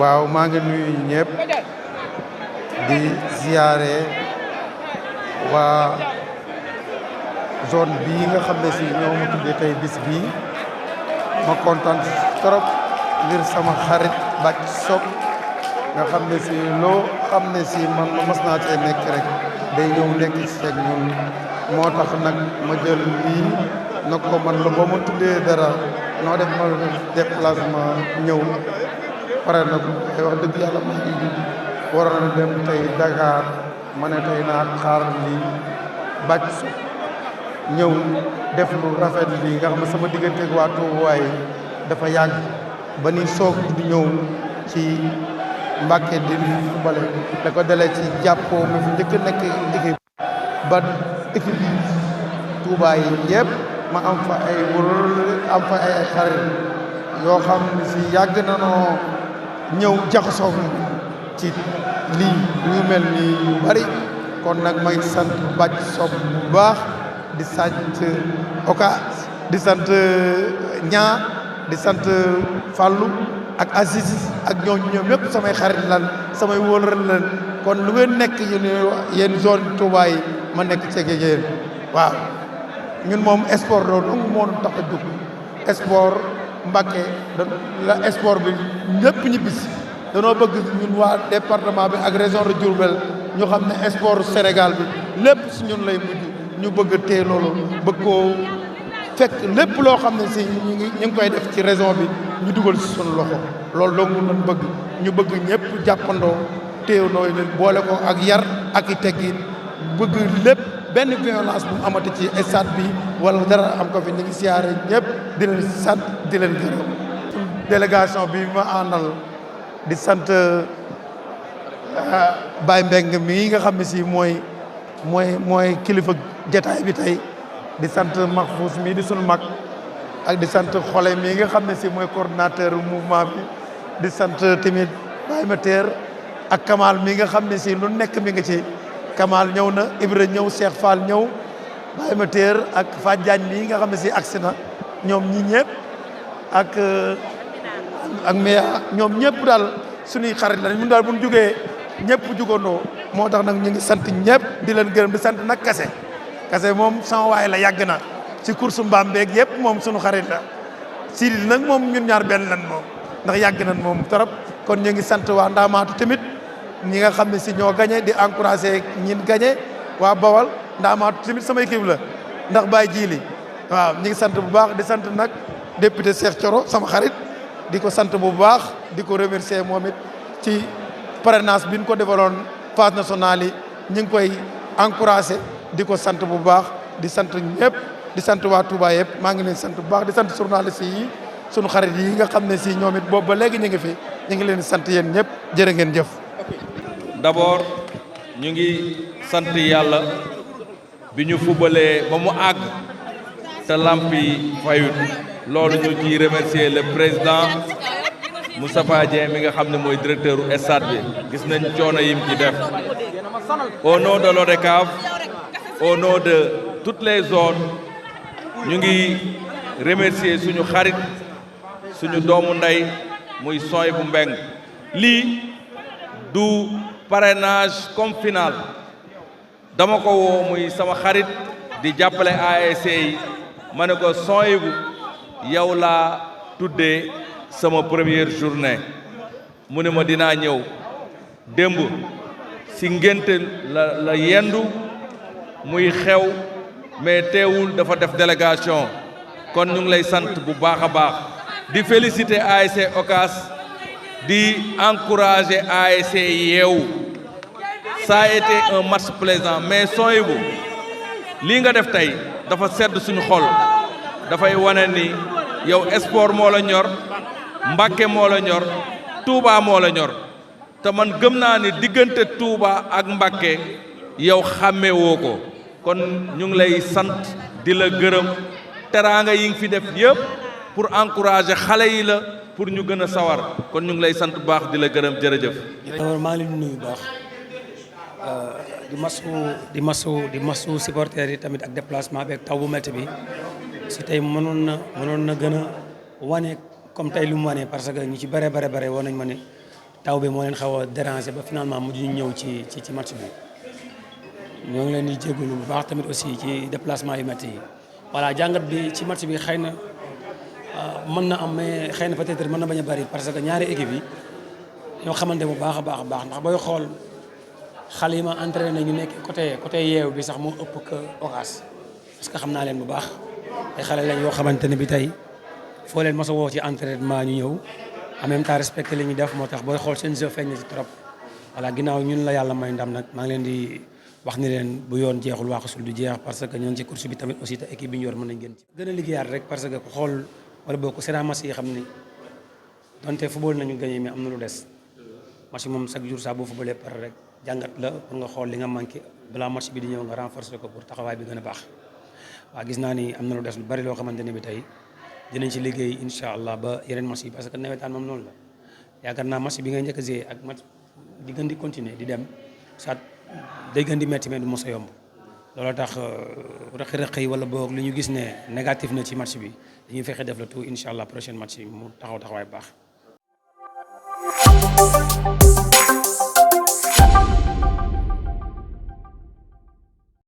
waaw maa ngi nuyu ñëpp di ziyaare waa zone bii nga xam ne si ñoo ma tuddee tey bis bii ma kontaan trop ngir sama xarit Bathie Sock nga xam ne si loo xam ne si man ma mas naa cee nekk rek day ñëw nekk ci teg ñun moo tax nag ma jël lii na ko man la ba ma tuddee dara noo def ma déplacement ñëw pare na ko wax dëgg yàlla ma ngi waroon a dem tey Dakar ma ne tey naa xaar lii Bathie Sock ñëw def lu rafet lii nga xam ne sama digganteeg waa Touba dafa yàgg ba ni soog di ñëw ci Mbàkke di bale da ko dalee ci jàppoo mi fi njëkk nekk équipe ba équipe yi Touba yi yëpp ma am fa ay xarit yoo xam ne si yàgg na noo ñëw jaxasoo ci lii ñu mel ni yu bari kon nag may sant Bathie Sock bu baax di sant Okas di sant ñaa di sant Fallou ak Aziz ak ñoom ñëpp samay xarit lan samay wóolër lan kon lu ngeen nekk yéen zone Touba yi ma nekk ci yéen waaw ñun moom sport loolu moo tax a jóg sport Mbacké la sport bi ñëpp ñibbisi danoo bëgg ñun waa département bi ak région de Diourbel ñu xam ne sport Sénégal bi lépp si ñun lay mujj ñu bëgg tee loolu bëgg koo fekk lépp loo xam ne si ñu ngi koy def ci région bi ñu dugal si suñu loxo loolu dong lañ bëgg ñu bëgg ñëpp jàppandoo téewandoo leen boole ko ak yar ak i teggin bëgg lépp benn violence bu mu amati ci stade bi wala dara am ko fi ñu ngi siyaare ñëpp di leen sant di leen gërëm. délégation bi ma àndal di sant Baye Mbeng mii nga xam ne si mooy kilifa jataay bi tey di sant Mahfous mii di sunu mag ak di sant Xole mii nga xam ne si mooy coordinateur mouvement bi di sant tamit Baye Mater ak Kamal mii nga xam ne si lu nekk mi nga ci Kamal ñëw na Ibra ñëw Cheikh Fall ñëw Baye Mater ak Fat Diagne mii nga xam ne si agsi na ñoom ñi ñëpp ak Meya ñoom ñëpp daal suñuy xarit la ñun daal bu ñu jugee ñëpp jugandoo moo tax nag ñu ngi sant ñëpp di leen gërëm di sant nag kase moom sama waay la yàgg na ci course mbaam beeg yëpp moom suñu xarit la Sidi nag moom ñun ñaar benn lan moom ndax yàgg nañ moom trop kon ñu ngi sant waa Ndaamaatu tamit ñi nga xam ne si ñoo gagné di encouragé ñin gagné waa Bawal Ndaamaatu tamit sama équipe la ndax Baye Jili waaw ñu ngi sant bu baax di sant nag député Cheikh Thioro sama xarit di ko sant bu baax di ko remercier moom it ci parrainage bi ñu ko defaloon phase nationale yi ñu ngi koy encouragé di ko sant bu baax di sant ñëpp di sant waa Touba yëpp maa ngi leen sant bu baax di sant journaliste yi sunu xarit yi nga xam ne si ñoom it boobu ba léegi ñu ngi fi ñu ngi leen di sant yéen ñëpp jërë ngeen jëf. D'abord ñu ngi sant yàlla bi ñu fubalee ba mu àgg te lampi fayut loolu ñu ciy remercier le président Moustapha Dieng mi nga xam ne mooy directeur u stade bi gis nañ coono yim ci def au nom de l'ODCAV au nom de toutes les zones ñu ngi remercier suñu xarit suñu doomu ndey muy Soy bu Mbeng lii du parrainage comme final dama ko woo muy sama xarit di jàppale ASC yi ma ne ko Soy bu yow laa tuddee sama première journée mu ne ma dinaa ñëw démb si ngénte la yendu muy xew mais teewul dafa def délégation kon ñu ngi lay sant bu baax a baax di féliciter ASC Okas di encourager ASC Yeewu ça a été un match plaisant mais Sohibou lii nga def tey dafa sedd suñu xol dafay wane ni yow sport moo la ñor Mbacké moo la ñor Touba moo la ñor te man gëm naa ni diggante Touba ak Mbacké yow xàmmee woo ko kon ñu ngi lay sant di la gërëm teraanga yi ngi fi def yëpp pour encourager xale yi la pour ñu gën a sawar kon ñu ngi lay sant bu baax di la gërëm jërëjëf. maa ngi leen di nuyu bu baax di masu supporters yi tamit ak déplacement bi ak taw bu métti bi si tey mënoon na gën a wane comme tey lu mu wane parce que ñu ci bare wane nañ ma ne taw bi moo leen xaw a déranger ba finalement mujj ñu ñëw ci match bi ñoo ngi leen di jégalu bu baax tamit aussi ci déplacement yu métti yi. voilà jàngat bi ci match bi xëy na mën na am mais xëy na peut-être mën na bañ a bari parce que ñaari équipe yi ñoo xamante bu baax a baax ndax booy xool xale yi ma entraîné ñu nekk côté yeew bi sax moo ëpp que Ocass parce que xam naa leen bu baax ay xale lañ yoo xamante ne bi tey foo leen mos a woo ci entraînement ñu ñëw en même temps respecté li ñuy def moo tax booy xool seen jeu feeñ na ci trop. voilà ginnaaw ñun la yàlla may ndam nag maa ngi leen di wax ni leen bu yoon jeexul waaxasul du jeex parce que ñoo ci course bi tamit aussi te équipe bi ñu yor mën nañ gën ci. gën a liggéeyaat rek parce que ku xool wala boo ko seetaan match yi xam ni donte football nañu gagné mais am na lu des match moom chaque jour saa boo footballee par rek jàngat la pour nga xool li nga manqué balaa match bi di ñëw nga renforcer ko pour taxawaay bi gën a baax. waaw gis naa ni am na lu des lu bari loo xamante ne bi tey dinañ ci liggéey incha allah ba yeneen match yi parce que nawetaan moom noonu la yaakaar naa match bi ngay njëkk a jouer ak match di gën di continuer di dem soit day gën di métti mais du mos a yomb looloo tax rëq-rëq yi wala boog li ñu gis ne négatif na ci match bi dañuy fexe def la tout incha allah prochaine match yi mu taxawaay bu baax.